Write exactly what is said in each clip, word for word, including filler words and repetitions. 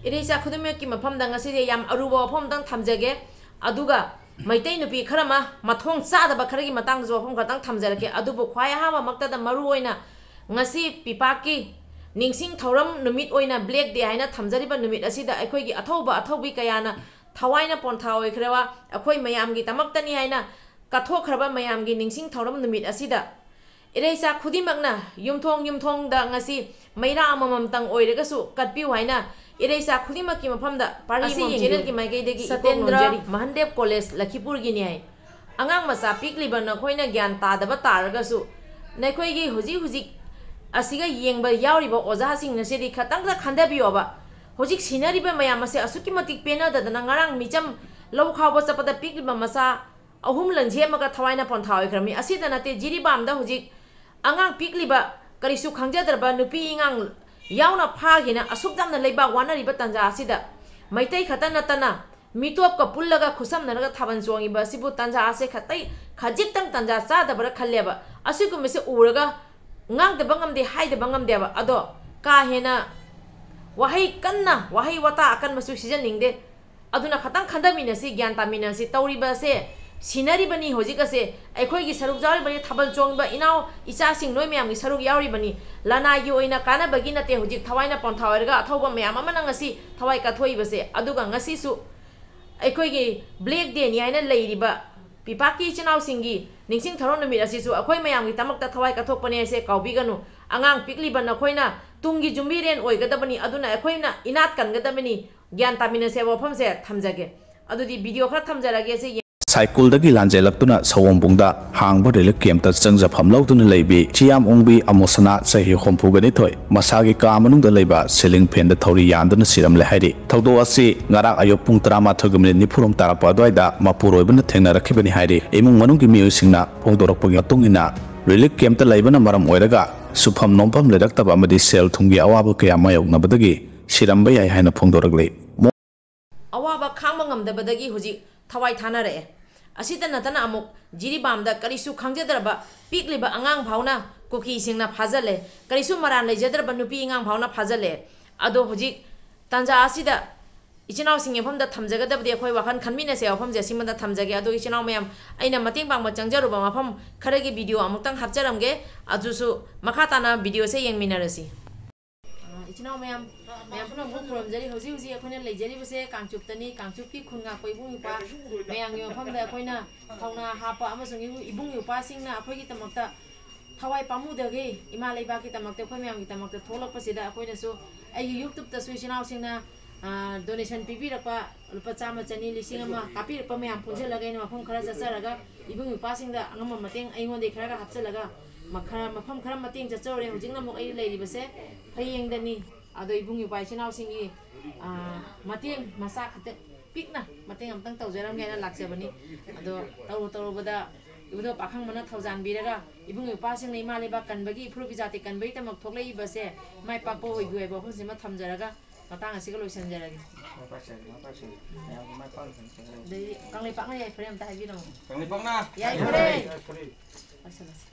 ꯏꯔꯩꯆꯥ ꯈꯨꯗꯤꯡꯃꯛꯀꯤ ꯃꯐꯝꯗ ꯉꯁꯤꯁꯦ ꯌꯥꯝ ꯑꯔꯨꯕ ꯋꯥꯐꯝ ꯑꯝꯇꯪ ꯊꯝꯖꯒꯦ꯫ ꯑꯗꯨꯒ ꯃꯩꯇꯩ ꯅꯨꯄꯤ ꯈꯔ ꯑꯃ ꯃꯊꯣꯡ ꯆꯥꯗꯕ ꯈꯔꯒꯤ ꯃꯇꯥꯡꯗꯁꯨ ꯋꯥꯐꯝ ꯈꯔꯇꯪ ꯊꯝꯖꯔꯛꯀꯦ꯫ ꯑꯗꯨꯕꯨ ꯈ꯭ꯋꯥꯏ ꯑꯍꯥꯟꯕꯃꯛꯇꯗ ꯃꯔꯨ ꯑꯣꯏꯅ ꯉꯁꯤ ꯄꯤꯄꯥꯛꯀꯤ ꯅꯤꯡꯁꯤꯡ ꯊꯧꯔꯝ ꯅꯨꯃꯤꯠ ꯑꯣꯏꯅ Black Day ꯍꯥꯏꯅ ꯊꯝꯖꯔꯤꯕ ꯅꯨꯃꯤꯠ ꯑꯁꯤꯗ ꯑꯩꯈꯣꯏꯒꯤ ꯑꯊꯧꯕ ꯑꯊꯧꯕꯤ ꯀꯌꯥꯅ ꯊꯋꯥꯏꯅ ꯄꯣꯟꯊꯥ ꯑꯣꯏꯈ꯭ꯔꯕ ꯑꯩꯈꯣꯏ ꯃꯌꯥꯝꯒꯤꯗꯃꯛꯇꯅꯤ ꯍꯥꯏꯅ ꯀꯠꯊꯣꯛꯈ꯭ꯔꯕ ꯃꯌꯥꯝꯒꯤ ꯅꯤꯡꯁꯤꯡ ꯊꯧꯔꯝ ꯅꯨꯃꯤꯠ ꯑꯁꯤꯗ ꯏꯔꯩꯆꯥ ꯈꯨꯗꯤꯡꯃꯛꯅ ꯌꯨꯝꯊꯣꯡ ꯌꯨꯝꯊꯣꯡꯗ ꯉꯁꯤ ꯃꯩꯔꯥ ꯑꯃꯃꯝꯇꯪ ꯑꯣꯏꯔꯒꯁꯨ ꯀꯠꯄꯤꯌꯨ ꯍꯥꯏꯅ ꯏꯔꯩꯆꯥ ꯈꯨꯗꯤꯡꯃꯛꯀꯤ ꯃꯐꯝꯗ ꯄꯥꯔꯤ ꯑꯁꯤ ꯃꯣꯝ ꯌꯦꯡꯕꯤꯌꯨ꯫ Channelꯒꯤ ꯃꯥꯏꯀꯩꯗꯒꯤ ꯏꯀꯣꯛ ꯁꯇꯦꯟꯗ꯭ꯔ ꯅꯣꯟꯖꯔꯤ꯫ ꯃꯍꯟꯗꯦꯕ ꯀꯣꯂꯦꯖ ꯂꯈꯤꯄꯨꯔꯒꯤꯅꯤ ꯍꯥꯏ꯫ ꯑꯉꯥꯡ ꯃꯆꯥ ꯄꯤꯛꯂꯤꯕ ꯅꯈꯣꯏꯅ ꯒ꯭ꯌꯥꯟ ꯇꯥꯗꯕ ꯇꯥꯔꯒꯁꯨ ꯅꯈꯣꯏꯒꯤ ꯍꯧꯖꯤꯛ ꯍꯧꯖꯤꯛ ꯑꯁꯤꯒ ꯌꯦꯡꯕ ꯌꯥꯎꯔꯤꯕ ꯑꯣꯖꯥꯁꯤꯡ ꯑꯁꯤꯗꯤ ꯈꯇꯪꯗ ꯈꯟꯊꯕꯤꯌꯣꯕ꯫ ꯍꯧꯖꯤꯛ ꯁꯤꯟꯅꯔꯤꯕ ꯃꯌꯥꯝ ꯑꯁꯦ ꯑꯁꯨꯛꯀꯤ ꯃꯇꯤꯛ ꯄꯦꯟꯅꯗꯗꯅ ꯉꯔꯥꯡ ꯃꯤꯆꯝ ꯂꯧ ꯈꯥꯎꯕ ꯆꯠꯄꯗ ꯄꯤꯛꯂꯤꯕ ꯃꯆꯥ ꯑꯍꯨꯝ ꯂꯟꯖꯦꯝꯃꯒ ꯊꯋꯥꯏꯅ ꯄꯣꯟꯊꯥ ꯑꯣꯏꯈ꯭ꯔꯝꯃꯤ꯫ ꯑꯁꯤꯗ ꯅꯠꯇꯦ, ꯖꯤꯔꯤꯕꯥꯝꯗ ꯍꯧꯖꯤꯛ ꯑꯉꯥꯡ ꯄꯤꯛꯂꯤꯕ, ꯀꯔꯤꯁꯨ ꯈꯪꯖꯗ꯭ꯔꯕ ꯅꯨꯄꯤ ꯑꯉꯥꯡ ꯌꯥꯎꯅ ꯐꯥꯈꯤꯅ ꯑꯁꯨꯛ ꯌꯥꯝꯅ ꯂꯩꯕꯥꯛ ꯋꯥꯅꯔꯤꯕ ꯇꯥꯟꯖꯥ ꯑꯁꯤꯗ ꯃꯩꯇꯩ ꯈꯛꯇ ꯅꯠꯇꯅ ꯃꯤꯇꯣꯞꯀ ꯄꯨꯜꯂꯒ ꯈꯨꯠꯁꯝꯅꯔꯒ ꯊꯥꯕꯜ ꯆꯣꯡꯉꯤꯕ ꯑꯁꯤꯕꯨ ꯇꯥꯟꯖꯥ ꯑꯁꯦ ꯈꯇꯩ-, ꯈꯖꯤꯛꯇꯪ ꯇꯥꯟꯖꯥ ꯆꯥꯗꯕ꯭ꯔꯥ ꯈꯜꯂꯦꯕ꯫ ꯑꯁꯤꯒꯨꯝꯕꯁꯦ ꯎꯔꯒ ꯉꯥꯡꯗꯕ ꯉꯝꯗꯦ, ꯍꯥꯏꯗꯕ ꯉꯝꯗꯦꯕ꯫ ꯑꯗꯣ ꯀꯥ ꯍꯦꯟꯅ ꯋꯥꯍꯩ ꯀꯟꯅ, ꯋꯥꯍꯩ ꯋꯥꯇꯥ ꯑꯀꯟꯕꯁꯨ ꯁꯤꯖꯟꯅꯤꯡꯗꯦ꯫ ꯑꯗꯨꯅ ꯈꯇꯪ ꯈꯟꯊꯃꯤꯟꯅꯁꯤ, ꯒ꯭ꯌꯥꯟ ꯇꯥꯃꯤꯟꯅꯁꯤ꯫ ꯇꯧꯔꯤꯕ ꯑꯁꯦ ꯁꯤꯟꯅꯔꯤꯕꯅꯤ, ꯍꯧꯖꯤꯛ ꯑꯁꯦ ꯑꯩꯈꯣꯏꯒꯤ ꯁꯔꯨꯛ ꯌꯥꯎꯔꯤꯕꯅꯤ, ꯊꯥꯕꯜ ꯆꯣꯡꯕ ꯏꯅꯥꯎ ꯏꯆꯥꯁꯤꯡ ꯅꯣꯏ ꯃꯌꯥꯝꯒꯤ ꯁꯔꯨꯛ ꯌꯥꯎꯔꯤꯕꯅꯤ꯫ ꯂꯅꯥꯏꯒꯤ ꯑꯣꯏꯅ ꯀꯥꯟꯅꯕꯒꯤ ꯅꯠꯇꯦ, ꯍꯧꯖꯤꯛ ꯊꯋꯥꯏꯅ ꯄꯣꯟꯊꯥ ꯑꯣꯏꯔꯒ ꯑꯊꯧꯕ ꯃꯌꯥꯝ ꯑꯃꯅ ꯉꯁꯤ ꯊꯋꯥꯏ ꯀꯠꯊꯣꯛꯏꯕꯁꯦ꯫ ꯑꯗꯨꯒ ꯉꯁꯤꯁꯨ ꯑꯩꯈꯣꯏꯒꯤ Black Dayꯅꯤ ꯍꯥꯏꯅ ꯂꯩꯔꯤꯕ ꯄꯤꯄꯥꯛꯀꯤ ꯏꯆꯤꯟ ꯏꯅꯥꯎꯁꯤꯡꯒꯤ ꯅꯤꯡꯁꯤꯡ ꯊꯧꯔꯝ ꯅꯨꯃꯤꯠ ꯑꯁꯤꯁꯨ ꯑꯩꯈꯣꯏ ꯃꯌꯥꯝꯒꯤꯗꯃꯛꯇ ꯊꯋꯥꯏ ꯀꯠꯊꯣꯛꯄꯅꯦ ꯍꯥꯏꯁꯦ ꯀꯥꯎꯕꯤꯒꯅꯨ꯫ ꯑꯉꯥꯡ ꯄꯤꯛꯂꯤꯕ ꯅꯈꯣꯏꯅ ꯇꯨꯡꯒꯤ ꯌꯨꯝꯕꯤꯔꯦꯟ ꯑꯣꯏꯒꯗꯕꯅꯤ, ꯑꯗꯨꯅ ꯑꯩꯈꯣꯏꯅ ꯏꯅꯥꯠ ꯀꯟꯒꯗꯕꯅꯤ꯫ ꯒ꯭ꯌꯥꯟ ꯇꯥꯃꯤꯟꯅꯁꯦ ꯍꯥꯏꯕ ꯋꯥꯐꯝꯁꯦ ꯊꯝꯖꯒꯦ꯫ ꯑꯗꯨꯗꯤ video ꯈꯔ ꯊꯝꯖꯔꯒꯦ, ꯁꯤ ꯌꯦꯡ-, ꯁꯥꯏꯀꯨꯜꯗꯒꯤ ꯂꯥꯟꯖꯦꯜꯂꯛꯇꯨꯅ ꯁꯑꯣꯝꯕꯨꯡꯗ ꯍꯥꯡꯕ relief campꯇ ꯆꯪꯖꯐꯝ ꯂꯧꯗꯨꯅ ꯂꯩꯕꯤ ꯆꯤꯌꯥꯝ ꯑꯣꯡꯕꯤ ꯑꯃꯣꯁꯅꯥ, ꯆꯍꯤ ꯍꯨꯝꯐꯨꯒ ꯅꯤꯊꯣꯏ, ꯃꯁꯥꯒꯤ ꯀꯥ ꯃꯅꯨꯡꯗ ꯂꯩꯕ ceiling fanꯗ ꯊꯧꯔꯤ ꯌꯥꯟꯗꯨꯅ ꯁꯤꯔꯝꯂꯦ ꯍꯥꯏꯔꯤ꯫ ꯊꯧꯗꯣꯛ ꯑꯁꯤ ꯉꯔꯥꯡ ꯑꯌꯨꯛ ꯄꯨꯡ ꯇꯔꯥꯃꯥꯊꯣꯏꯒ minute ꯅꯤꯐꯨꯔꯣꯝ ꯇꯥꯔꯛꯄ ꯑꯗꯨꯋꯥꯏꯗ ꯃꯄꯨꯔꯣꯏꯕꯅ ꯊꯦꯡꯅꯔꯛꯈꯤꯕꯅꯤ ꯍꯥꯏꯔꯤ꯫ ꯏꯃꯨꯡ ꯃꯅꯨꯡꯒꯤ ꯃꯤꯑꯣꯏꯁꯤꯡꯅ ꯐꯣꯡꯗꯣꯔꯛꯄꯒꯤ ꯃꯇꯨꯡ ꯏꯟꯅ, relief campꯇ ꯂꯩꯕꯅ ꯃꯔꯝ ꯑꯣꯏꯔꯒ ꯁꯨꯐꯝ ꯅꯣꯝꯐꯝ ꯂꯩꯔꯛꯇꯕ ꯑꯃꯗꯤ ꯁꯦꯜ ꯊꯨꯝꯒꯤ ꯑꯋꯥꯕ ꯀꯌꯥ ꯃꯥꯌꯣꯛꯅꯕꯗꯒꯤ ꯁꯤꯔꯝꯕ ꯌꯥꯏ ꯍꯥꯏꯅ ꯐꯣꯡꯗꯣꯔꯛꯂꯤ꯫ ꯑꯋꯥꯕ ꯈꯥꯡꯕ ꯉꯝꯗꯕꯗꯒꯤ ꯍꯧꯖꯤꯛ ꯊꯋꯥꯏ ꯊꯥꯅꯔꯛꯑꯦ꯫ ꯑꯁꯤꯇ ꯅꯠꯇꯅ ꯑꯃꯨꯛ ꯖꯤꯔꯤꯕꯥꯝꯗ ꯀꯔꯤꯁꯨ ꯈꯪꯖꯗ꯭ꯔꯕ ꯄꯤꯛꯂꯤꯕ ꯑꯉꯥꯡ ꯐꯥꯎꯅ ꯀꯨꯀꯤꯁꯤꯡꯅ ꯐꯥꯖꯜꯂꯦ꯫ ꯀꯔꯤꯁꯨ ꯃꯔꯥꯜ ꯂꯩꯖꯗ꯭ꯔꯕ ꯅꯨꯄꯤ ꯑꯉꯥꯡ ꯐꯥꯎꯅ ꯐꯥꯖꯜꯂꯦ꯫ ꯑꯗꯣ ꯍꯧꯖꯤꯛ ꯇꯥꯟꯖꯥ ꯑꯁꯤꯗ ꯏꯆꯤꯟ ꯏꯅꯥꯎꯁꯤꯡꯒꯤ ꯃꯐꯝꯗ ꯊꯝꯖꯒꯗꯕꯗꯤ ꯑꯩꯈꯣꯏ ꯋꯥꯈꯜ ꯈꯟꯃꯤꯟꯅꯁꯦ ꯋꯥꯐꯝꯁꯦ ꯑꯁꯤꯃꯗ ꯊꯝꯖꯒꯦ꯫ ꯑꯗꯣ ꯏꯆꯤꯟ ꯏꯅꯥꯎ ꯃꯌꯥꯝ, ꯑꯩꯅ ꯃꯇꯦꯡ ꯄꯥꯡꯕ ꯆꯪꯖꯔꯨꯕ ꯃꯐꯝ ꯈꯔꯒꯤ ꯚꯤꯗꯤꯑꯣ ꯑꯃꯨꯛꯇꯪ ꯍꯥꯞꯆꯔꯝꯒꯦ꯫ ꯑꯗꯨꯁꯨ ꯃꯈꯥ ꯇꯥꯅ ꯚꯤꯗꯤꯑꯣꯁꯦ ꯌꯦꯡꯃꯤꯟꯅꯔꯁꯤ꯫ ꯑ, ꯏꯆꯤꯟ ꯏꯅꯥꯎ ꯃꯌꯥꯝ, ꯃꯌꯥꯝ ꯄꯨꯝꯅꯃꯛꯄꯨ ꯈꯨꯔꯨꯝꯖꯔꯤ꯫ ꯍꯧꯖꯤꯛ ꯍꯧꯖꯤꯛ ꯑꯩꯈꯣꯏꯅ ꯂꯩꯖꯔꯤꯕꯁꯦ ꯀꯥꯡꯆꯨꯞꯇꯅꯤ꯫ ꯀꯥꯡꯆꯨꯞꯀꯤ ꯈꯨꯟ ꯉꯥꯛꯄ ꯏꯕꯨꯡ ꯏꯄ꯭ꯋꯥ ꯃꯌꯥꯝꯒꯤ ꯃꯐꯝꯗ ꯑꯩꯈꯣꯏꯅ ꯊꯧꯅꯥ ꯍꯥꯞꯄ ꯑꯃꯁꯨꯡ ꯏꯕꯨꯡ, ꯏꯕꯨꯡ ꯏꯄ꯭ꯋꯥꯁꯤꯡꯅ ꯑꯩꯈꯣꯏꯒꯤꯗꯃꯛꯇ ꯊꯋꯥꯏ ꯄꯥꯝꯃꯨꯗꯒꯤ ꯏꯃꯥ ꯂꯩꯕꯥꯛꯀꯤꯗꯃꯛꯇ, ꯑꯩꯈꯣꯏ ꯃꯌꯥꯝꯒꯤꯗꯃꯛꯇ ꯊꯣꯛꯂꯛꯄꯁꯤꯗ ꯑꯩꯈꯣꯏꯅꯁꯨ, ꯑꯩꯒꯤ YouTubeꯇꯁꯨ ꯏꯆꯤꯟ ꯏꯅꯥꯎꯁꯤꯡꯅ, ꯑ, donation ꯄꯤꯕꯤꯔꯛꯄ ꯂꯨꯄꯥ ꯆꯥꯝꯃ, ꯆꯅꯤ, ꯂꯤꯁꯤꯡ ꯑꯃ ꯀꯥꯞꯄꯤꯔꯛꯄ ꯃꯌꯥꯝ ꯄꯨꯟꯁꯤꯜꯂꯒ ꯑꯩꯅ ꯃꯐꯝ ꯈꯔ ꯆꯠꯆꯔꯒ ꯏꯕꯨꯡ ꯏꯄ꯭ꯋꯥꯁꯤꯡꯗ ꯑꯉꯝꯕ ꯃꯇꯦꯡ ꯑꯩꯉꯣꯟꯗꯒꯤ ꯈꯔꯒ ꯍꯥꯞꯆꯤꯜꯂꯒ ꯃ-, ꯈꯔ, ꯃꯐꯝ ꯈꯔ ꯃꯇꯦꯡ ꯆꯠꯆꯔꯨꯔꯦ꯫ ꯍꯧꯖꯤꯛꯅ ꯑꯃꯨꯛ ꯑꯩ ꯂꯩꯔꯤꯕꯁꯦ ꯐꯌꯦꯡꯗꯅꯤ꯫ ꯑꯗꯣ ꯏꯕꯨꯡ ꯏꯄ꯭ꯋꯥ ꯏꯆꯤꯟ ꯏꯅꯥꯎꯁꯤꯡꯒꯤ, ꯑ, ꯃꯇꯦꯡ ꯃꯆꯥ ꯈꯛꯇ ꯄꯤꯛꯅ ꯃꯇꯦꯡ ꯑꯃꯇꯪ ꯇꯧꯖꯔꯝꯒꯦꯅ ꯂꯥꯛꯆꯕꯅꯤ꯫ ꯑꯗꯣ ꯇꯧꯔꯨ ꯇꯧꯔꯨꯕꯗ ꯏꯕꯨꯙꯧ ꯄꯥꯈꯪꯕꯅ ꯊꯧꯖꯥꯟꯕꯤꯔꯒ ꯏꯕꯨꯡ ꯏꯄ꯭ꯋꯥꯁꯤꯡꯅ ꯏꯃꯥ ꯂꯩꯕꯥꯛ ꯀꯟꯕꯒꯤ, ꯏꯐꯨꯔꯨꯞ ꯏꯖꯥꯇꯤ ꯀꯟꯕꯒꯤꯗꯃꯛ ꯊꯣꯛꯂꯛꯏꯕꯁꯦ ꯃꯥꯏ ꯄꯥꯛꯄ ꯑꯣꯏꯕꯤꯌꯨ ꯍꯥꯏꯕ ꯋꯥꯐꯝꯁꯤꯃ ꯊꯝꯖꯔꯒ ꯃꯇꯥꯡ ꯑꯁꯤꯒ ꯂꯣꯏꯁꯤꯟꯖꯔꯒꯦ꯫ ꯃꯥꯏ ꯄꯥꯛꯆꯔꯦ, ꯃꯥꯏ ꯄꯥꯛꯆꯔꯦ꯫ ꯃꯌꯥꯝꯒꯤ ꯃꯥꯏ ꯄꯥꯛꯅ ꯊꯝꯖꯔꯒꯦ꯫ ꯑꯗꯩꯗꯤ ꯀꯪꯂꯩꯄꯥꯛꯅ ꯌꯥꯏꯐꯔꯦ ꯑꯝꯇ ꯍꯥꯏꯕꯤꯔꯝꯃꯣ꯫ ꯀꯪꯂꯩꯄꯥꯛꯅ ꯌꯥꯏꯐꯔꯦ꯫ ꯌꯥꯏꯐꯔꯦ꯫ ꯂꯣꯏꯁꯤꯜꯂꯁꯤ꯫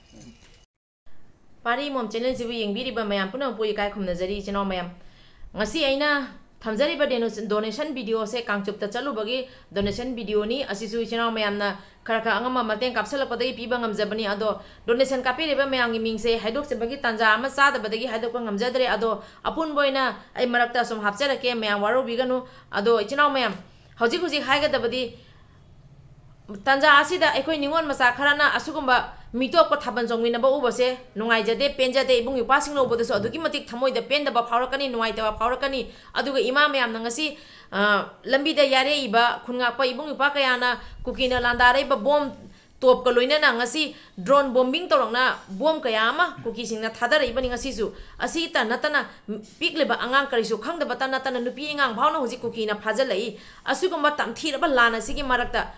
ꯄꯥꯔꯤ ꯃꯣꯝ channelꯁꯤꯕꯨ ꯌꯦꯡꯕꯤꯔꯤꯕ ꯃꯌꯥꯝ ꯄꯨꯝꯅꯃꯛꯄꯨ ꯏꯀꯥꯏ ꯈꯨꯝꯅꯖꯔꯤ ꯏꯆꯤꯟ ꯏꯅꯥꯎ ꯃꯌꯥꯝ꯫ ꯉꯁꯤ ꯑꯩꯅ ꯊꯝꯖꯔꯤꯕ donation, donation videoꯁꯦ ꯀꯥꯡꯆꯨꯞꯇ ꯆꯠꯂꯨꯕꯒꯤ donation videoꯅꯤ꯫ ꯑꯁꯤꯁꯨ ꯏꯆꯤꯟ ꯏꯅꯥꯎ ꯃꯌꯥꯝꯅ ꯈꯔ ꯈꯔ ꯑꯉꯝꯕ ꯃꯇꯦꯡ ꯀꯥꯞꯁꯜꯂꯛꯄꯗꯒꯤ ꯄꯤꯕ ꯉꯝꯖꯕꯅꯤ꯫ ꯑꯗꯣ donation ꯀꯥꯞꯄꯤꯔꯤꯕ ꯃꯌꯥꯝꯒꯤ ꯃꯤꯡꯁꯦ ꯍꯥꯏꯗꯣꯛꯆꯕꯒꯤ ꯇꯥꯟꯖꯥ ꯑꯃ ꯆꯥꯗꯕꯗꯒꯤ ꯍꯥꯏꯗꯣꯛꯄ ꯉꯝꯖꯗ꯭ꯔꯦ꯫ ꯑꯗꯣ ꯑꯄꯨꯟꯕ ꯑꯣꯏꯅ ꯑꯩ ꯃꯔꯛꯇ ꯁꯨꯝ ꯍꯥꯞꯆꯔꯛꯀꯦ, ꯃꯌꯥꯝ ꯋꯥꯔꯧꯕꯤꯒꯅꯨ꯫ ꯑꯗꯣ ꯏꯆꯤꯟ ꯏꯅꯥꯎ ꯃꯌꯥꯝ, ꯍꯧꯖꯤꯛ ꯍꯧꯖꯤꯛ ꯍꯥꯏꯒꯗꯕꯗꯤ ꯇꯥꯟꯖꯥ ꯑꯁꯤꯗ ꯑꯩꯈꯣꯏ ꯅꯤꯉꯣꯜ ꯃꯆꯥ ꯈꯔꯅ ꯑꯁꯤꯒꯨꯝꯕ ꯃꯤꯇꯣꯞꯀ ꯊꯥꯕꯜ ꯆꯣꯡꯃꯤꯟꯅꯕ ꯎꯕꯁꯦ ꯅꯨꯡꯉꯥꯏꯖꯗꯦ, ꯄꯦꯟꯖꯗꯦ꯫ ꯏꯕꯨꯡ ꯏꯄ꯭ꯋꯥꯁꯤꯡꯅ ꯎꯕꯗꯁꯨ ꯑꯗꯨꯛꯀꯤ ꯃꯇꯤꯛ ꯊꯃꯣꯏꯗ ꯄꯦꯟꯗꯕ ꯐꯥꯎꯔꯛꯀꯅꯤ, ꯅꯨꯡꯉꯥꯏꯇꯕ ꯐꯥꯎꯔꯛꯀꯅꯤ꯫ ꯑꯗꯨꯒ ꯏꯃꯥ ꯃꯌꯥꯝꯅ ꯉꯁꯤ, ꯑ, ꯂꯝꯕꯤꯗ ꯌꯥꯔꯦꯛꯏꯕ ꯈꯨꯟ ꯉꯥꯛꯄ ꯏꯕꯨꯡ ꯏꯄ꯭ꯋꯥ ꯀꯌꯥꯅ ꯀꯨꯀꯤꯅ ꯂꯥꯟꯗꯥꯔꯛꯏꯕ ꯕꯣꯝ ꯇꯣꯞꯀ ꯂꯣꯏꯅꯅ ꯉꯁꯤ drone bombing ꯇꯧꯔꯛꯅ ꯕꯣꯝ ꯀꯌꯥ ꯑꯃ ꯀꯨꯀꯤꯁꯤꯡꯅ ꯊꯥꯗꯔꯛꯏꯕꯅꯤ꯫ ꯉꯁꯤꯁꯨ ꯑꯁꯤꯇ ꯅꯠꯇꯅ ꯄꯤꯛꯂꯤꯕ ꯑꯉꯥꯡ ꯀꯔꯤꯁꯨ ꯈꯪꯗꯕꯇ ꯅꯠꯇꯅ ꯅꯨꯄꯤ ꯑꯉꯥꯡ ꯐꯥꯎꯅ ꯍꯧꯖꯤꯛ ꯀꯨꯀꯤꯅ ꯐꯥꯖꯤꯜꯂꯛꯏ꯫ ꯑꯁꯤꯒꯨꯝꯕ ꯇꯝꯊꯤꯔꯕ ꯂꯥꯟ ꯑꯁꯤꯒꯤ ꯃꯔꯛꯇ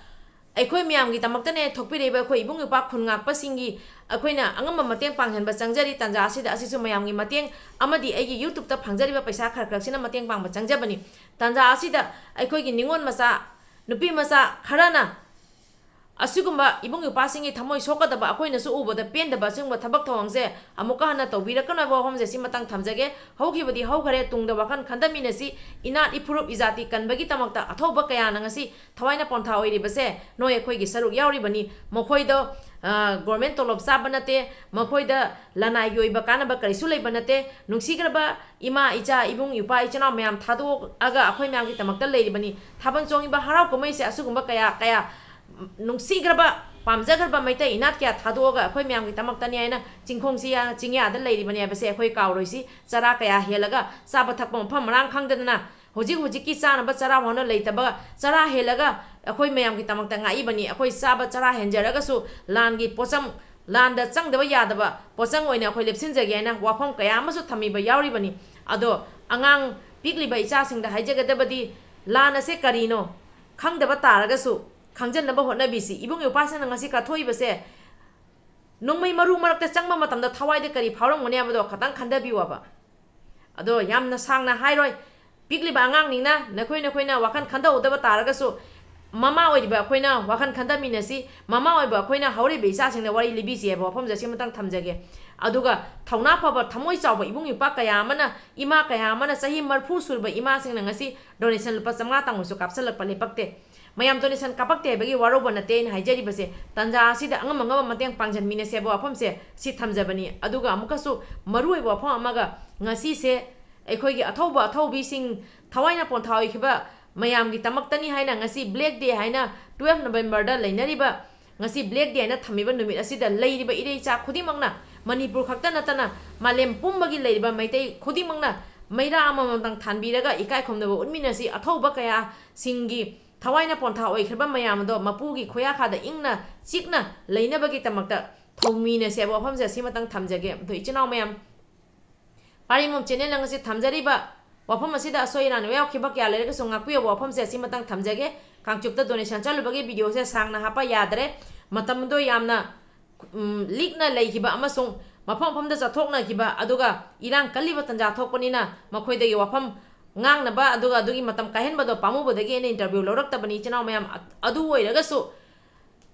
ꯑꯩꯈꯣꯏ ꯃꯌꯥꯝꯒꯤꯗꯃꯛꯇꯅꯦ ꯊꯣꯛꯄꯤꯔꯛꯏꯕ ꯑꯩꯈꯣꯏ ꯏꯕꯨꯡ ꯏꯄ꯭ꯋꯥ ꯈꯨꯟ ꯉꯥꯛꯄꯁꯤꯡꯒꯤ ꯑꯩꯈꯣꯏꯅ ꯑꯉꯝꯕ ꯃꯇꯦꯡ ꯄꯥꯡꯍꯟꯕ ꯆꯪꯖꯔꯤ꯫ ꯇꯥꯟꯖꯥ ꯑꯁꯤꯗ ꯑꯁꯤꯁꯨ ꯃꯌꯥꯝꯒꯤ ꯃꯇꯦꯡ ꯑꯃꯗꯤ ꯑꯩꯒꯤ YouTubeꯇ ꯐꯪꯖꯔꯤꯕ ꯄꯩꯁꯥ ꯈꯔ ꯈꯔꯁꯤꯅ ꯃꯇꯦꯡ ꯄꯥꯡꯕ ꯆꯪꯖꯕꯅꯤ꯫ ꯇꯥꯟꯖꯥ ꯑꯁꯤꯗ ꯑꯩꯈꯣꯏꯒꯤ ꯅꯤꯉꯣꯜ ꯃꯆꯥ, ꯅꯨꯄꯤ ꯃꯆꯥ ꯈꯔꯅ ꯑꯁꯤꯒꯨꯝꯕ ꯏꯕꯨꯡ ꯏꯄ꯭ꯋꯥꯁꯤꯡꯒꯤ ꯊꯃꯣꯏ ꯁꯣꯛꯀꯗꯕ, ꯑꯩꯈꯣꯏꯅꯁꯨ ꯎꯕꯗ ꯄꯦꯟꯗꯕ ꯑꯁꯤꯒꯨꯝꯕ ꯊꯕꯛ ꯊꯧꯑꯣꯡꯁꯦ ꯑꯃꯨꯛꯀ ꯍꯟꯅ ꯇꯧꯕꯤꯔꯛꯀꯅꯨ ꯍꯥꯏꯕ ꯋꯥꯐꯝꯁꯦ ꯁꯤꯃꯇꯪ ꯊꯝꯖꯒꯦ꯫ ꯍꯧꯈꯤꯕꯗꯤ ꯍꯧꯈꯔꯦ, ꯇꯨꯡꯗ ꯋꯥꯈꯜ ꯈꯟꯊꯃꯤꯟꯅꯁꯤ꯫ ꯏꯅꯥꯠ ꯏꯐꯨꯔꯨꯞ ꯏꯖꯥꯇꯤ ꯀꯟꯕꯒꯤꯗꯃꯛꯇ ꯑꯊꯧꯕ ꯀꯌꯥꯅ ꯉꯁꯤ ꯊꯋꯥꯏꯅ ꯄꯣꯟꯊꯥ ꯑꯣꯏꯔꯤꯕꯁꯦ ꯅꯣꯏ ꯑꯩꯈꯣꯏꯒꯤ ꯁꯔꯨꯛ ꯌꯥꯎꯔꯤꯕꯅꯤ꯫ ꯃꯈꯣꯏꯗꯣ, ꯑ, ꯒꯣꯔꯃꯦꯟ ꯇꯣꯂꯣꯞ ꯆꯥꯕ ꯅꯠꯇꯦ, ꯃꯈꯣꯏꯗ ꯂꯅꯥꯏꯒꯤ ꯑꯣꯏꯕ ꯀꯥꯟꯅꯕ ꯀꯔꯤꯁꯨ ꯂꯩꯕ ꯅꯠꯇꯦ꯫ ꯅꯨꯡꯁꯤꯈ꯭ꯔꯕ ꯏꯃꯥ, ꯏꯆꯥ, ꯏꯕꯨꯡ, ꯏꯄ꯭ꯋꯥ, ꯏꯆꯤꯟ ꯏꯅꯥꯎ ꯃꯌꯥꯝ ꯊꯥꯗꯣꯛꯑꯒ ꯑꯩꯈꯣꯏ ꯃꯌꯥꯝꯒꯤꯗꯃꯛꯇ ꯂꯩꯔꯤꯕꯅꯤ꯫ ꯊꯥꯕꯜ ꯆꯣꯡꯉꯤꯕ ꯍꯔꯥꯎ ꯀꯨꯝꯍꯩꯁꯦ ꯑꯁꯤꯒꯨꯝꯕ ꯀꯌꯥ, ꯀꯌꯥ, ꯅꯨꯡꯁꯤꯈ꯭ꯔꯕ, ꯄꯥꯝꯖꯈ꯭ꯔꯕ ꯃꯩꯇꯩ ꯏꯅꯥꯠ ꯀꯌꯥ ꯊꯥꯗꯣꯛꯑꯒ ꯑꯩꯈꯣꯏ ꯃꯌꯥꯝꯒꯤꯗꯃꯛꯇꯅꯤ ꯍꯥꯏꯅ ꯆꯤꯡꯈꯣꯡꯁꯤ ꯌꯥ-, ꯆꯤꯡꯌꯥꯗ ꯂꯩꯔꯤꯕꯅꯤ ꯍꯥꯏꯕꯁꯦ ꯑꯩꯈꯣꯏ ꯀꯥꯎꯔꯣꯏꯁꯤ꯫ ꯆꯔꯥ ꯀꯌꯥ ꯍꯦꯜꯂꯒ ꯆꯥꯕ ꯊꯛꯄ ꯃꯐꯝ ꯃꯔꯥꯡ ꯈꯪꯗꯗꯅ ꯍꯧꯖꯤꯛ ꯍꯧꯖꯤꯛꯀꯤ ꯆꯥꯅꯕ ꯆꯔꯥ ꯍꯣꯟꯅ ꯂꯩꯇꯕ ꯆꯔꯥ ꯍꯦꯜꯂꯒ ꯑꯩꯈꯣꯏ ꯃꯌꯥꯝꯒꯤꯗꯃꯛꯇ ꯉꯥꯛꯏꯕꯅꯤ꯫ ꯑꯩꯈꯣꯏ ꯆꯥꯕ ꯆꯔꯥ ꯍꯦꯟꯖꯔꯒꯁꯨ ꯂꯥꯟꯒꯤ ꯄꯣꯠꯆꯝ, ꯂꯥꯟꯗ ꯆꯪꯗꯕ ꯌꯥꯗꯕ ꯄꯣꯠꯆꯪ ꯑꯣꯏꯅ ꯑꯩꯈꯣꯏ ꯂꯦꯞꯁꯤꯟꯖꯒꯦ ꯍꯥꯏꯅ ꯋꯥꯐꯝ ꯀꯌꯥ ꯑꯃꯁꯨ ꯊꯝꯕꯤꯕ ꯌꯥꯎꯔꯤꯕꯅꯤ꯫ ꯑꯗꯣ ꯑꯉꯥꯡ ꯄꯤꯛꯂꯤꯕ ꯏꯆꯥꯁꯤꯡꯗ ꯍꯥꯏꯖꯒꯗꯕꯗꯤ, ꯂꯥꯟ ꯑꯁꯦ ꯀꯔꯤꯅꯣ ꯈꯪꯗꯕ ꯇꯥꯔꯒꯁꯨ ꯈꯪꯖꯟꯅꯕ ꯍꯣꯠꯅꯕꯤꯁꯤ꯫ ꯏꯕꯨꯡ ꯏꯄ꯭ꯋꯥꯁꯤꯡꯅ ꯉꯁꯤ ꯀꯠꯊꯣꯛꯏꯕꯁꯦ ꯅꯣꯡꯃꯩ ꯃꯔꯨ ꯃꯔꯛꯇ ꯆꯪꯕ ꯃꯇꯝꯗ ꯊꯋꯥꯏꯗ ꯀꯔꯤ ꯐꯥꯎꯔꯝꯒꯅꯤ ꯍꯥꯏꯕꯗꯣ ꯈꯇꯪ ꯈꯟꯊꯕꯤꯌꯨ ꯍꯥꯏꯕ꯫ ꯑꯗꯣ ꯌꯥꯝꯅ ꯁꯥꯡꯅ ꯍꯥꯏꯔꯣꯏ, ꯄꯤꯛꯂꯤꯕ ꯑꯉꯥꯡꯅꯤꯅ ꯅꯈꯣꯏ ꯅꯈꯣꯏꯅ ꯋꯥꯈꯜ ꯈꯟꯊꯍꯧꯗꯕ ꯇꯥꯔꯒꯁꯨ ꯃꯃꯥ ꯑꯣꯏꯔꯤꯕ ꯑꯩꯈꯣꯏꯅ ꯋꯥꯈꯜ ꯈꯟꯊꯃꯤꯟꯅꯁꯤ꯫ ꯃꯃꯥ ꯑꯣꯏꯕ ꯑꯩꯈꯣꯏꯅ ꯍꯧꯔꯛꯏꯕ ꯏꯆꯥꯁꯤꯡꯗ ꯋꯥꯔꯤ ꯂꯤꯕꯤꯁꯤ ꯍꯥꯏꯕ ꯋꯥꯐꯝꯁꯦ ꯑꯁꯤꯃꯇꯪ ꯊꯝꯖꯒꯦ꯫ ꯑꯗꯨꯒ ꯊꯧꯅꯥ ꯐꯕ, ꯊꯃꯣꯏ ꯆꯥꯎꯕ ꯏꯕꯨꯡ ꯏꯄ꯭ꯋꯥ ꯀꯌꯥ ꯑꯃꯅ, ꯏꯃꯥ ꯀꯌꯥ ꯑꯃꯅ ꯆꯍꯤ ꯃꯔꯤꯐꯨ ꯁꯨꯔꯕ ꯏꯃꯥꯁꯤꯡꯅ ꯉꯁꯤ donation ꯂꯨꯄꯥ ꯆꯥꯝꯃꯉꯥ ꯇꯪꯕꯁꯨ ꯀꯥꯞꯁꯤꯜꯂꯛꯄ ꯂꯦꯞꯄꯛꯇꯦ꯫ ꯃꯌꯥꯝ donation ꯀꯥꯞꯄꯛꯇꯦ ꯍꯥꯏꯕꯒꯤ ꯋꯥꯔꯧꯕ ꯅꯠꯇꯦ ꯑꯩꯅ ꯍꯥꯏꯖꯔꯤꯕꯁꯦ꯫ ꯇꯥꯟꯖꯥ ꯑꯁꯤꯗ ꯑꯉꯝ ꯑꯉꯝꯕ ꯃꯇꯦꯡ ꯄꯥꯡꯁꯤꯟꯃꯤꯟꯅꯁꯦ ꯍꯥꯏꯕ ꯋꯥꯐꯝꯁꯦ ꯁꯤ ꯊꯝꯖꯕꯅꯤ꯫ ꯑꯗꯨꯒ ꯑꯃꯨꯛꯀꯁꯨ ꯃꯔꯨꯑꯣꯏꯕ ꯋꯥꯐꯝ ꯑꯃꯒ, ꯉꯁꯤꯁꯦ ꯑꯩꯈꯣꯏꯒꯤ ꯑꯊꯧꯕ ꯑꯊꯧꯕꯤꯁꯤꯡ, ꯊꯋꯥꯏꯅ ꯄꯣꯟꯊꯥ ꯑꯣꯏꯈꯤꯕ ꯃꯌꯥꯝꯒꯤꯗꯃꯛꯇꯅꯤ ꯍꯥꯏꯅ ꯉꯁꯤ Black Day ꯍꯥꯏꯅ twelve Novemberꯗ ꯂꯩꯅꯔꯤꯕ, ꯉꯁꯤ Black Day ꯍꯥꯏꯅ ꯊꯝꯃꯤꯕ ꯅꯨꯃꯤꯠ ꯑꯁꯤꯗ ꯂꯩꯔꯤꯕ ꯏꯔꯩ ꯏꯆꯥ ꯈꯨꯗꯤꯡꯃꯛꯅ, ꯃꯅꯤꯄꯨꯔ ꯈꯛꯇ ꯅꯠꯇꯅ ꯃꯥꯂꯦꯝ ꯄꯨꯝꯕꯒꯤ ꯂꯩꯔꯤꯕ ꯃꯩꯇꯩ ꯈꯨꯗꯤꯡꯃꯛꯅ ꯃꯩꯔꯥ ꯑꯃꯃꯝꯇꯪ ꯊꯥꯟꯕꯤꯔꯒ ꯏꯀꯥꯏ ꯈꯨꯝꯅꯕ ꯎꯠꯃꯤꯟꯅꯁꯤ꯫ ꯑꯊꯧꯕ ꯀꯌꯥꯁꯤꯡꯒꯤ ꯊꯋꯥꯏꯅ ꯄꯣꯟꯊꯥ ꯑꯣꯏꯈ꯭ꯔꯕ ꯃꯌꯥꯝ ꯑꯗꯣ ꯃꯄꯨꯒꯤ ꯈꯨꯌꯥꯈꯥꯗ ꯏꯪꯅ ꯆꯤꯛꯅ ꯂꯩꯅꯕꯒꯤꯗꯃꯛꯇ ꯊꯧꯃꯤꯟꯅꯁꯦ ꯍꯥꯏꯕ ꯋꯥꯐꯝꯁꯦ ꯑꯁꯤꯃꯇꯪ ꯊꯝꯖꯒꯦ꯫ ꯑꯗꯣ ꯏꯆꯤꯟ ꯏꯅꯥꯎ ꯃꯌꯥꯝ, ꯄꯥꯔꯤꯃꯣꯝ channel ꯑꯁꯤ ꯊꯝꯖꯔꯤꯕ ꯋꯥꯐꯝ ꯑꯁꯤꯗ ꯑꯁꯣꯏ ꯑꯔꯥꯟ ꯌꯥꯎꯈꯤꯕ ꯀꯌꯥ ꯂꯩꯔꯒꯁꯨ ꯉꯥꯛꯄꯤꯌꯣ ꯍꯥꯏꯕ ꯋꯥꯐꯝꯁꯦ ꯑꯁꯤꯃꯇꯪ ꯊꯝꯖꯒꯦ꯫ ꯀꯥꯡꯆꯨꯞꯇ donation ꯆꯠꯂꯨꯕꯒꯤ videoꯁꯦ ꯁꯥꯡꯅ ꯍꯥꯞꯄ ꯌꯥꯗ꯭ꯔꯦ꯫ ꯃꯇꯝꯗꯣ ꯌꯥꯝꯅ, ꯎꯝ, ꯂꯤꯛꯅ ꯂꯩꯈꯤꯕ ꯑꯃꯁꯨꯡ ꯃꯐꯝ ꯃꯐꯝꯗ ꯆꯠꯊꯣꯛꯅꯈꯤꯕ, ꯑꯗꯨꯒ ꯏꯔꯥꯡ ꯀꯜꯂꯤꯕ ꯇꯥꯟꯖꯥ ꯊꯣꯛꯄꯅꯤꯅ ꯃꯈꯣꯏꯗꯒꯤ ꯋꯥꯐꯝ ꯉꯥꯡꯅꯕ, ꯑꯗꯨꯒ ꯑꯗꯨꯒꯤ ꯃꯇꯝ ꯀꯥꯏꯍꯟꯕꯗꯣ ꯄꯥꯝꯃꯨꯕꯗꯒꯤ ꯑꯩꯅ interview ꯂꯧꯔꯛꯇꯕꯅꯤ꯫ ꯏꯆꯤꯟ ꯏꯅꯥꯎ ꯃꯌꯥꯝ, ꯑ-, ꯑꯗꯨ ꯑꯣꯏꯔꯒꯁꯨ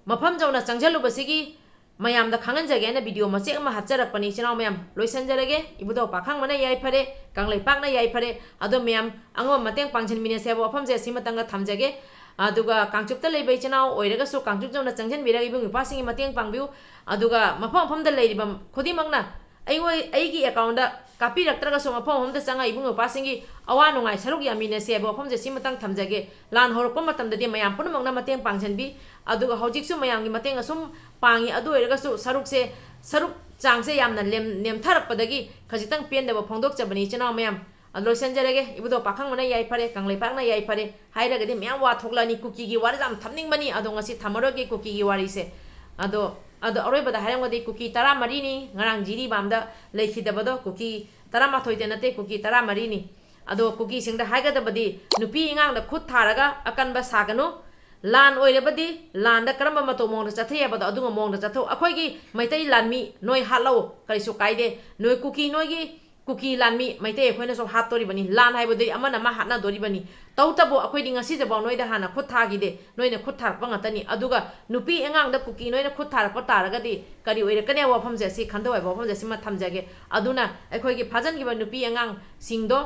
ꯃꯐꯝ ꯌꯧꯅ ꯆꯪꯁꯤꯜꯂꯨꯕꯁꯤꯒꯤ ꯃꯌꯥꯝꯗ ꯈꯪꯍꯟꯖꯒꯦ ꯍꯥꯏꯅ ꯚꯤꯗꯤꯑꯣ ꯃꯆꯦꯠ ꯑꯃ ꯍꯥꯞꯆꯔꯛꯄꯅꯤ꯫ ꯏꯆꯤꯟ ꯏꯅꯥꯎ ꯃꯌꯥꯝ, ꯂꯣꯏꯁꯤꯟꯖꯔꯒꯦ꯫ ꯏꯕꯨꯙꯧ ꯄꯥꯈꯪꯕꯅ ꯌꯥꯏꯐꯔꯦ, ꯀꯪꯂꯩꯄꯥꯛꯅ ꯌꯥꯏꯐꯔꯦ꯫ ꯑꯗꯣ ꯃꯌꯥꯝ ꯑꯉꯝꯕ ꯃꯇꯦꯡ ꯄꯥꯡꯁꯤꯟꯃꯤꯟꯅꯁꯦ ꯍꯥꯏꯕ ꯋꯥꯐꯝꯁꯦ ꯑꯁꯤ ꯃꯇꯪꯒ ꯊꯝꯖꯒꯦ꯫ ꯑꯗꯨꯒ ꯀꯥꯡꯆꯨꯞꯇ ꯂꯩꯕ ꯏꯆꯤꯟ ꯏꯅꯥꯎ ꯑꯣꯏꯔꯒꯁꯨ ꯀꯥꯡꯆꯨꯞ ꯌꯧꯅ ꯆꯪꯁꯤꯟꯕꯤꯔꯒ ꯏꯕꯨꯡ ꯏꯄ꯭ꯋꯥꯁꯤꯡꯒꯤ ꯃꯇꯦꯡ ꯄꯥꯡꯕꯤꯌꯨ꯫ ꯑꯗꯨꯒ ꯃꯐꯝ ꯃꯐꯝꯗ ꯂꯩꯔꯤꯕ ꯈꯨꯗꯤꯡꯃꯛꯅ ꯑꯩꯉꯣꯟ-, ꯑꯩꯒꯤ ꯑꯦꯀꯥꯎꯟꯗ ꯀꯥꯞꯄꯤꯔꯛꯇ꯭ꯔꯒꯁꯨ ꯃꯐꯝ ꯃꯐꯝꯗ ꯆꯪꯉꯒ ꯏꯕꯨꯡ ꯏꯄ꯭ꯋꯥꯁꯤꯡꯒꯤ ꯑꯋꯥ ꯅꯨꯡꯉꯥꯏ ꯁꯔꯨꯛ ꯌꯥꯃꯤꯟꯅꯁꯦ ꯍꯥꯏꯕ ꯋꯥꯐꯝꯁꯦ ꯁꯤꯃꯇꯪ ꯊꯝꯖꯒꯦ꯫ ꯂꯥꯟ ꯍꯧꯔꯛꯄ ꯃꯇꯝꯗꯗꯤ ꯃꯌꯥꯝ ꯄꯨꯝꯅꯃꯛꯅ ꯃꯇꯦꯡ ꯄꯥꯡꯁꯤꯟꯕꯤ꯫ ꯑꯗꯨꯒ ꯍꯧꯖꯤꯛꯁꯨ ꯃꯌꯥꯝꯒꯤ ꯃꯇꯦꯡ ꯑꯁꯨꯝ ꯄꯥꯡꯉꯤ꯫ ꯑꯗꯨ ꯑꯣꯏꯔꯒꯁꯨ ꯁꯔꯨꯛꯁꯦ, ꯁꯔꯨꯛ ꯆꯥꯡꯁꯦ ꯌꯥꯝꯅ ꯂꯦꯝ-, ꯅꯦꯝꯊꯔꯛꯄꯗꯒꯤ ꯈꯖꯤꯛꯇꯪ ꯄꯦꯟꯗꯕ ꯐꯣꯡꯗꯣꯛꯆꯕꯅꯤ ꯏꯆꯤꯟ ꯏꯅꯥꯎ ꯃꯌꯥꯝ꯫ ꯑꯗꯨ ꯂꯣꯏꯁꯤꯟꯖꯔꯒꯦ꯫ ꯏꯕꯨꯙꯧ ꯄꯥꯈꯪꯕꯅ ꯌꯥꯏꯐꯔꯦ, ꯀꯪꯂꯩꯄꯥꯛꯅ ꯌꯥꯏꯐꯔꯦ ꯍꯥꯏꯔꯒꯗꯤ ꯃꯌꯥꯝ ꯋꯥ ꯊꯣꯛꯂꯛꯑꯅꯤ꯫ ꯀꯨꯀꯤꯒꯤ ꯋꯥꯔꯤꯁꯦ ꯌꯥꯝ ꯊꯝꯅꯤꯡꯕꯅꯤ, ꯑꯗꯣ ꯉꯁꯤ ꯊꯝꯃꯔꯣꯏꯒꯦ ꯀꯨꯀꯤꯒꯤ ꯋꯥꯔꯤꯁꯦ꯫ ꯑꯗꯣ, ꯑꯗꯣ ꯑꯔꯣꯏꯕꯗ ꯍꯥꯏꯔꯝꯒꯗꯤ ꯀꯨꯀꯤ ꯇꯔꯥꯃꯔꯤꯅꯤ ꯉꯔꯥꯡ ꯖꯤꯔꯤꯕꯥꯝꯗ ꯂꯩꯈꯤꯗꯕꯗꯣ꯫ ꯀꯨꯀꯤ ꯇꯔꯥꯃꯥꯊꯣꯏꯗ ꯅꯠꯇꯦ, ꯀꯨꯀꯤ ꯇꯔꯥꯃꯔꯤꯅꯤ꯫ ꯑꯗꯣ ꯀꯨꯀꯤꯁꯤꯡꯗ ꯍꯥꯏꯒꯗꯕꯗꯤ, ꯅꯨꯄꯤ ꯑꯉꯥꯡꯗ ꯈꯨꯠ ꯊꯥꯔꯒ ꯑꯀꯟꯕ ꯁꯥꯒꯅꯨ꯫ ꯂꯥꯟ ꯑꯣꯏꯔꯕꯗꯤ ꯂꯥꯟꯗ ꯀꯔꯝꯕ ꯃꯇꯧ ꯃꯑꯣꯡꯗ ꯆꯠꯊꯩ ꯍꯥꯏꯕꯗꯣ ꯑꯗꯨꯒ ꯃꯑꯣꯡꯗ ꯆꯠꯊꯧ꯫ ꯑꯩꯈꯣꯏꯒꯤ ꯃꯩꯇꯩ ꯂꯥꯟꯃꯤ ꯅꯣꯏ ꯍꯥꯠꯂꯧ, ꯀꯔꯤꯁꯨ ꯀꯥꯏꯗꯦ꯫ ꯅꯣꯏ ꯀꯨꯀꯤ, ꯅꯣꯏꯒꯤ ꯀꯨꯀꯤ ꯂꯥꯟꯃꯤ ꯃꯩꯇꯩ ꯑꯩꯈꯣꯏꯅꯁꯨ ꯍꯥꯠꯇꯣꯔꯤꯕꯅꯤ꯫ ꯂꯥꯟ ꯍꯥꯏꯕꯗꯨꯗꯤ ꯑꯃꯅ ꯑꯃ ꯍꯥꯠꯅꯗꯣꯔꯤꯕꯅꯤ꯫ ꯇꯧꯇꯕꯨ ꯑꯩꯈꯣꯏꯗꯤ ꯉꯁꯤꯗꯐꯥꯎ ꯅꯣꯏꯗ ꯍꯥꯟꯅ ꯈꯨꯠ ꯊꯥꯈꯤꯗꯦ, ꯅꯣꯏꯅ ꯈꯨꯠ ꯊꯥꯔꯛꯄ ꯉꯥꯛꯇꯅꯤ꯫ ꯑꯗꯨꯒ ꯅꯨꯄꯤ ꯑꯉꯥꯡꯗ ꯀꯨꯀꯤ ꯅꯣꯏꯅ ꯈꯨꯠ ꯊꯥꯔꯛꯄ ꯇꯥꯔꯒꯗꯤ ꯀꯔꯤ ꯑꯣꯏꯔꯛꯀꯅꯤ ꯍꯥꯏꯕ ꯋꯥꯐꯝꯁꯦ ꯑꯁꯤ ꯈꯟꯊꯧ ꯍꯥꯏꯕ ꯋꯥꯐꯝꯁꯦ ꯁꯤꯃ ꯊꯝꯖꯒꯦ꯫ ꯑꯗꯨꯅ ꯑꯩꯈꯣꯏꯒꯤ ꯐꯥꯖꯤꯟꯈꯤꯕ ꯅꯨꯄꯤ ꯑꯉꯥꯡꯁꯤꯡꯗꯣ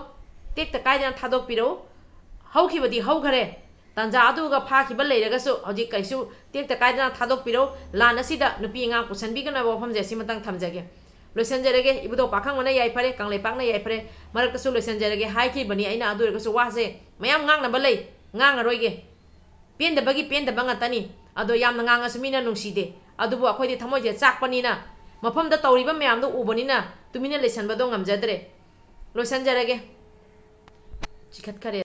ꯇꯦꯛꯇ ꯀꯥꯏꯗꯅ ꯊꯥꯗꯣꯛꯄꯤꯔꯛꯎ꯫ ꯍꯧꯈꯤꯕꯗꯤ ꯍꯧꯈꯔꯦ, ꯇꯥꯟꯖꯥ ꯑꯗꯨꯒ ꯐꯥꯈꯤꯕ ꯂꯩꯔꯒꯁꯨ ꯍꯧꯖꯤꯛ ꯀꯩꯁꯨ ꯇꯦꯛꯇ ꯀꯥꯏꯗꯅ ꯊꯥꯗꯣꯛꯄꯤꯔꯛꯎ꯫ ꯂꯥꯟ ꯑꯁꯤꯗ ꯅꯨꯄꯤ ꯑꯉꯥꯡ ꯄꯨꯁꯟꯕꯤꯒꯅꯨ ꯍꯥꯏꯕ ꯋꯥꯐꯝꯁꯦ ꯑꯁꯤꯃꯇꯪ ꯊꯝꯖꯒꯦ꯫ ꯂꯣꯏꯁꯤꯟꯖꯔꯒꯦ꯫ ꯏꯕꯨꯙꯧ ꯄꯥꯈꯪꯕꯅ ꯌꯥꯏꯐꯔꯦ, ꯀꯪꯂꯩꯄꯥꯛꯅ ꯌꯥꯏꯐꯔꯦ꯫ ꯃꯔꯛꯇꯁꯨ ꯂꯣꯏꯁꯤꯟꯖꯔꯒꯦ ꯍꯥꯏꯈꯤꯕꯅꯤ ꯑꯩꯅ, ꯑꯗꯨ ꯑꯣꯏꯔꯒꯁꯨ ꯋꯥꯁꯦ ꯃꯌꯥꯝ ꯉꯥꯡꯅꯕ ꯂꯩ, ꯉꯥꯡꯉꯔꯣꯏꯒꯦ꯫ ꯄꯦꯟꯗꯕꯒꯤ ꯄꯦꯟꯗꯕ ꯉꯥꯛꯇꯅꯤ꯫ ꯑꯗꯣ ꯌꯥꯝꯅ ꯉꯥꯡꯉꯁꯨ ꯃꯤꯅ ꯅꯨꯡꯁꯤꯗꯦ꯫ ꯑꯗꯨꯕꯨ ꯑꯩꯈꯣꯏꯗꯤ ꯊꯃꯣꯏꯁꯦ ꯆꯥꯛꯄꯅꯤꯅ, ꯃꯐꯝꯗ ꯇꯧꯔꯤꯕ ꯃꯌꯥꯝꯗꯣ ꯎꯕꯅꯤꯅ ꯇꯨꯃꯤꯟꯅ ꯂꯩꯁꯟꯕꯗꯣ ꯉꯝꯖꯗ꯭ꯔꯦ꯫ ꯂꯣꯏꯁꯤꯟꯖꯔꯒꯦ꯫ ꯆꯤꯈꯠꯈꯔꯦ꯫